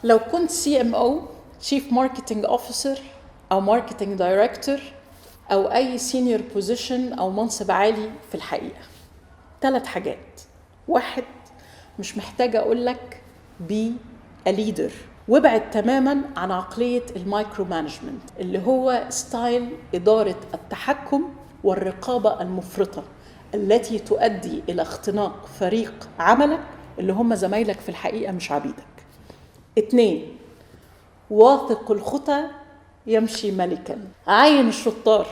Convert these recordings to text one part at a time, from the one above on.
لو كنت CMO، Chief Marketing Officer، او Marketing Director، او اي senior position او منصب عالي في الحقيقه، ثلاث حاجات. واحد، مش محتاجه اقول لك be a leader، وابعد تماما عن عقلية ال micro management، اللي هو style إدارة التحكم والرقابة المفرطة التي تؤدي إلى اختناق فريق عملك، اللي هم زمايلك في الحقيقة مش عبيدك. اتنين، واثق الخطى يمشي ملكا. عين الشطار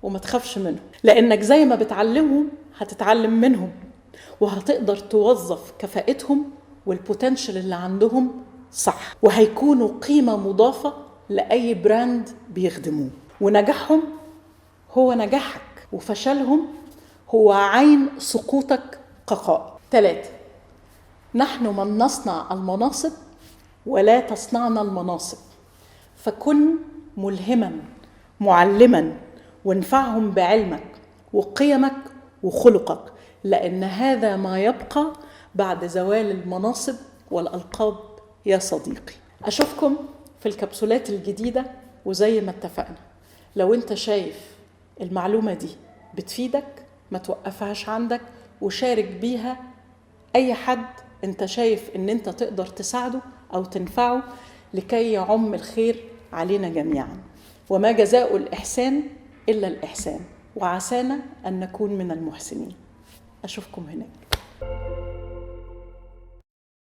وما تخافش منهم، لانك زي ما بتعلمهم هتتعلم منهم، وهتقدر توظف كفاءتهم وال potential اللي عندهم صح، وهيكونوا قيمة مضافة لأي brand بيخدموه. ونجاحهم هو نجاحك، وفشلهم هو عين سقوطك كقائد. ثلاثة، نحن من نصنع المناصب ولا تصنعنا المناصب، فكن ملهما معلما وانفعهم بعلمك وقيمك وخلقك، لأن هذا ما يبقى بعد زوال المناصب والألقاب يا صديقي. أشوفكم في الكبسولات الجديدة، وزي ما اتفقنا، لو انت شايف المعلومة دي بتفيدك ما توقفهاش عندك، وشارك بيها أي حد انت شايف ان انت تقدر تساعده أو تنفعه، لكي يعم الخير علينا جميعا. وما جزاء الإحسان إلا الإحسان، وعسانا أن نكون من المحسنين. أشوفكم هناك.